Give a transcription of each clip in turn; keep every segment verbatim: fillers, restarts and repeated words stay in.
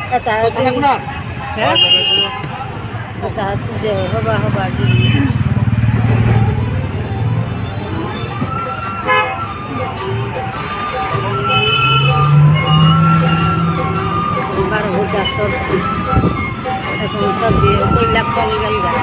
Ata, ata, ata, je, hoba, hoba, di. Baru huda sot. Ito ang sabji, okay lang po ang ganda.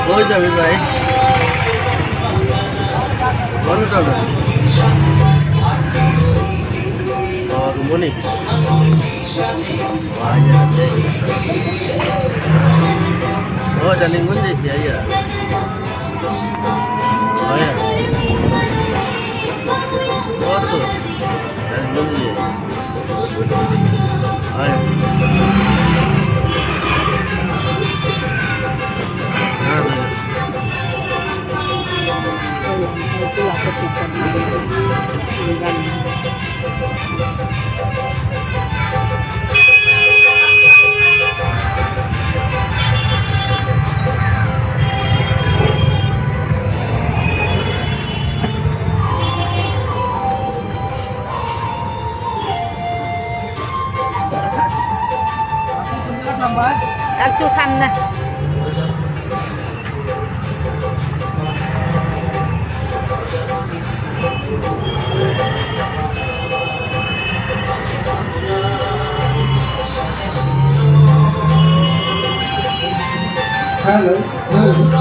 কই যাবি ভাই? বলো যাবে। ও, রুমনি। ও, জানি কোন যাইছি, আইয়া। আইয়া। ও তো। জানি কোন যাইছি। আইয়া। হ্যাঁ, হ্যাঁ। একটু সামনে। Hello. Hello.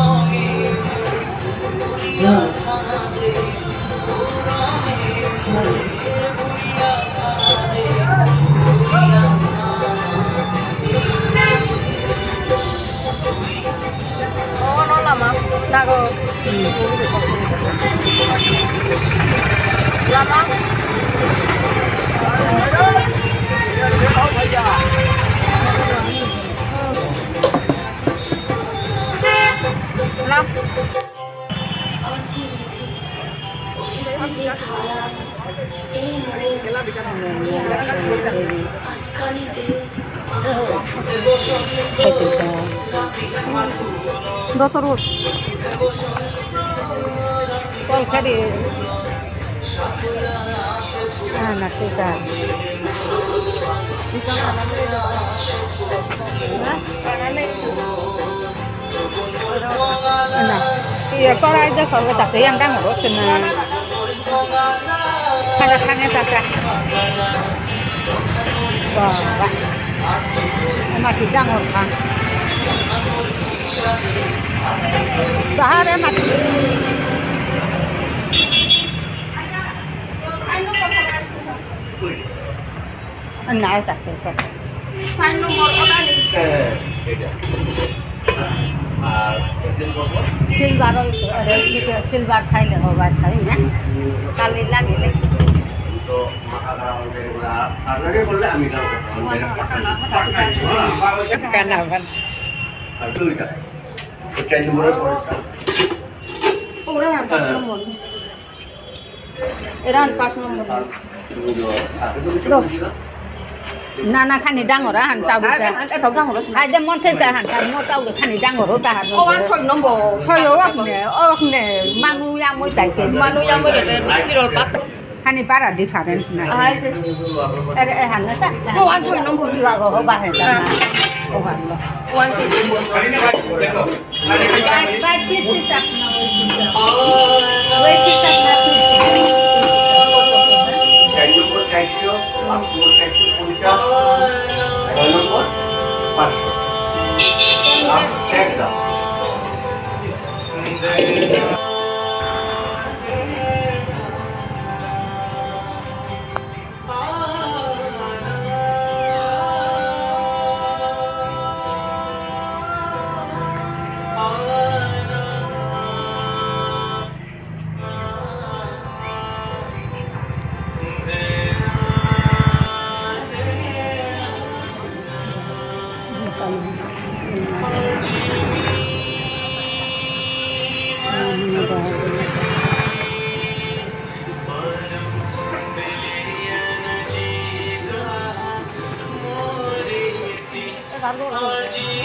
Ana, sisa. Hah? Ana. Iya, kora aja kalau tak yang kan urus kena. Ada hanya tak. Wah, wah. Masih jangan kan. Bahar ya, Mas. না, এটা তো সব। চার নম্বর, ওটা নেই। হ্যাঁ, এটা। আর সেকেন্ড নম্বর? সিলভার ওই তো, আরে, ঠিক আছে, সিলভার খাইলে হবে, আর খাই না। কালি লাগিলে। তো মাথা খারাপ হয়ে যায়, ওরা আপনাকে বললে আমি কাউকে পাঠাই না। কেন আবার? আর দুইটা। তো চার নম্বরের পরে। ওরা আর পাঁচ নম্বর। এরা আর পাঁচ নম্বর। না, না, খানি ডাঙর, আহান চাউল আরে, দা। এত ডাঙর আছে না। আই দে মন থেকে আহান, চাউল, মোর চাউল খানি ডাঙর, ও তাহার ও, আন ছয় নম্বর। ছয়, ও আপনি, ও আপনি, মানু ইয়া মই তাইকে। মানু ইয়া মই তাইকে, কিরল পাক। খানি পারা different না। আই দে। এরে, এহান না তা। ও, আন ছয় নম্বর। লাগো, ও বাহে তা না। ও ভালো। ও, আন ছয় নম্বর।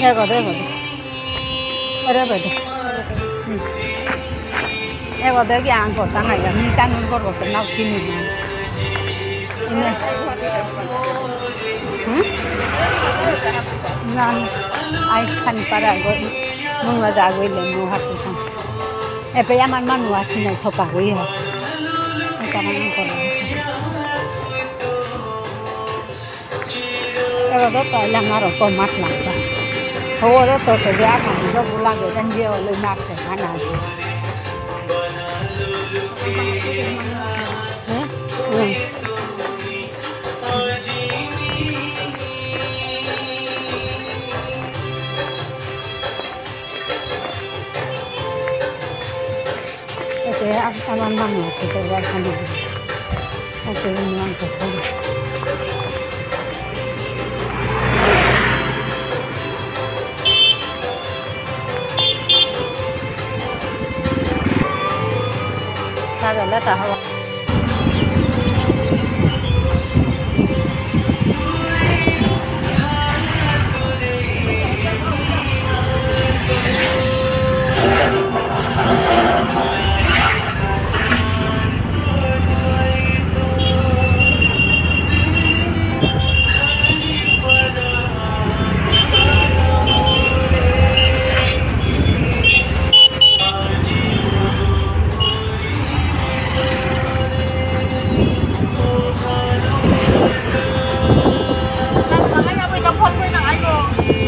এগো দে, এগো দে। এরে বেটা। হুম। এগো দে কি আং করতাম আইগা। মি তানুর ঘর করতে নাও চিনি না। ইনে। হুম? না, না। আই খানি পারা গো। মুঙা যা গইলে মু হাতে খান। এপে আমার মানু আসি নাই থপা গই হয়। এটা মানে করে। এবার তো তাইলে আমার অত মাছ লাগবে। হবো তো তো তো যা খাবি, সব লাগে, কেন যে হলো মাছ খায়, খানা আছে। হ্যাঁ? হুম। এতে আ-, আমার মানু আছে, তো এবার খালি ওকে নিয়ম করতে হবে। তাহলে তা হওয়া।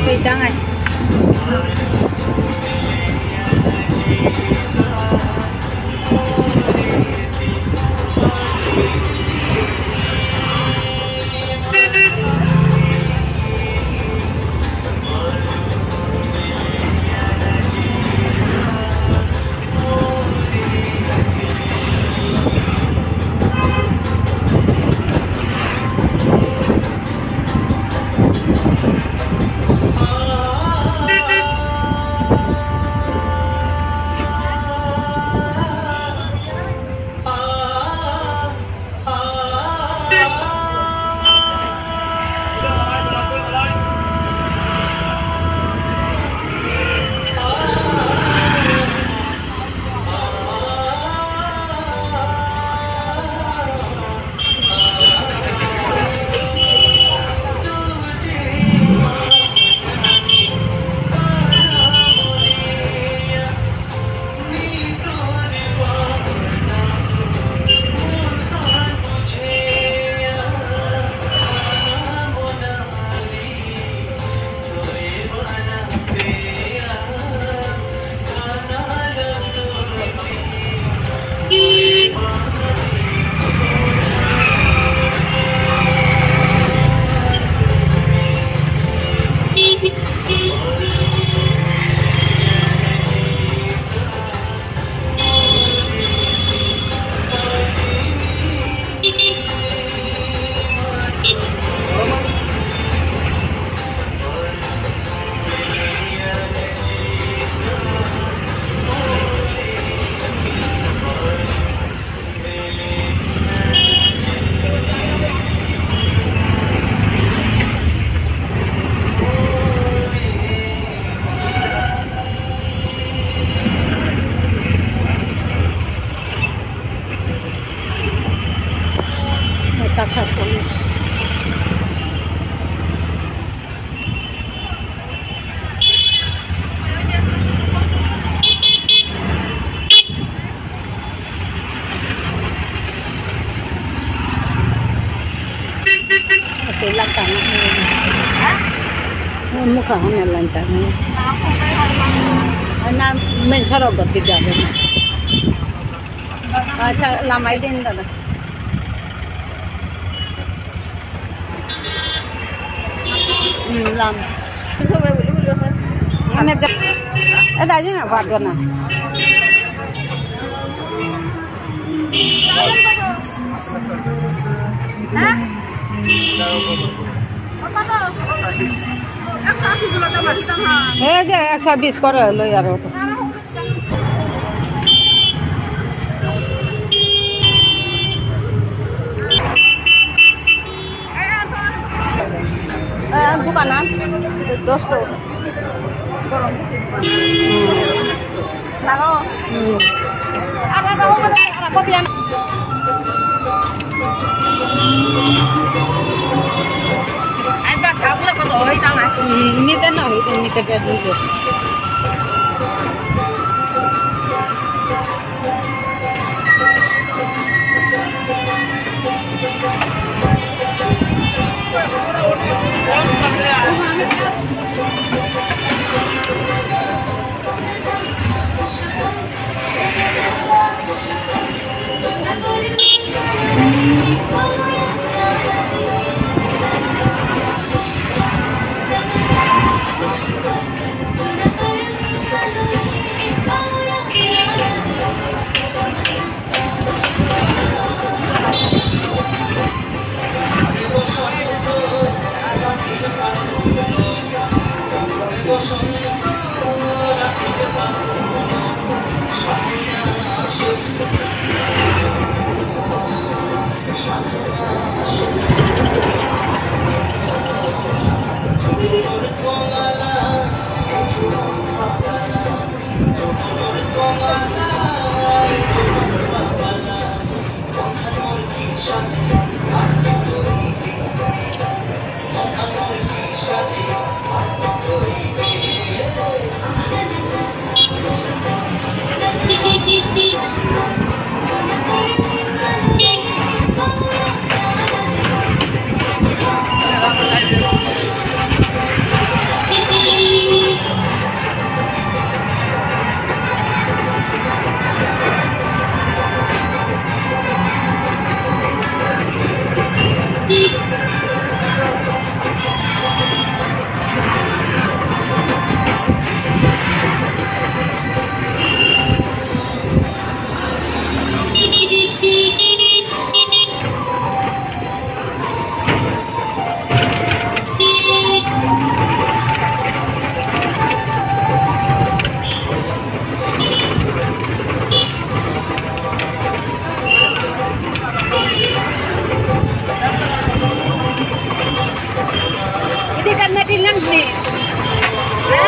Wait lang, ay. Okay, lantang. Mukha na lantang. Ana, main sorok gati gabe. Acha, lamai din dada. Hmm, lam. Ame ja-, eh, daji na, bago na. এই যে একশো বিশ করে লই আরো। এ, দোকান, হ্যাঁ? দশ টাকা। হুম। লাগো। হুম। আর, আর, আর, আর, আর, কত জানো? আর ভাত খাবো না, কত হইতাম না। হুম, নিতে না হইতে, নিতে পেট নিতে। Hindi ka na din lang, please. Ha?